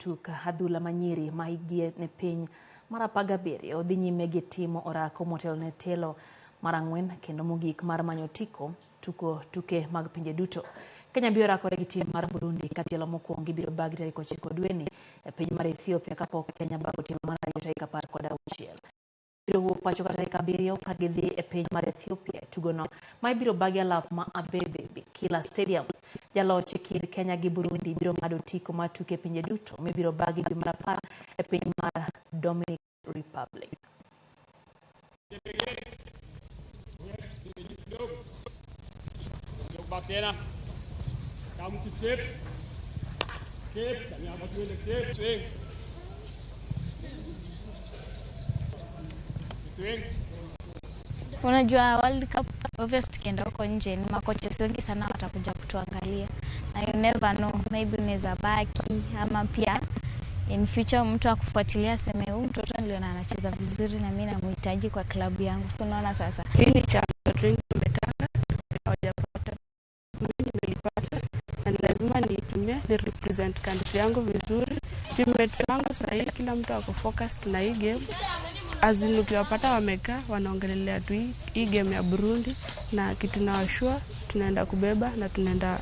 Tuk adhula ma nyiri ma hikgi ni piny mar 17 dhi nyime gi timo orako motelo ne tielo mar 4 kendo mogik mar manyo otiko tuko tuke mag pinje duto. Kenya biro rakore gi tim mar Burundi ka tielo mokwongo ibiro bagi tarik 9 dweni e piny mar Ethiopia kapok Kenya bago tielo mar 2 tarik 16. Biro wuok pacho ka tarik 7 ka gidhi e piny mar Ethiopia e tugono ma ibiro bagi alap ma Abebe Bikila Stadium. Jaloch e kind Kenya gi Burundi biro ng'ado otiko mar tuke pinje duto mibiro bagi dwe mar 10 e piny mar Dominic Republic. Unajua World Cup obvious, tukienda huko nje ni makoches wengi sana watakuja kutuangalia, na you never know, maybe unaweza baki ama pia in future mtu akufuatilia aseme huyu mtoto niliona anacheza vizuri na mimi namhitaji kwa klabu yangu. So unaona sasa. Hii ni chance watu wengi wametaka hawajapata. Mimi nimelipata na ni lazima niitumie ni represent country yangu vizuri. Teammates wangu sahii kila mtu ako focused na hii game. As in ukiwapata wamekaa wanaongelelea tu hii game ya Burundi, na kitu nawashua tunaenda kubeba na tunaenda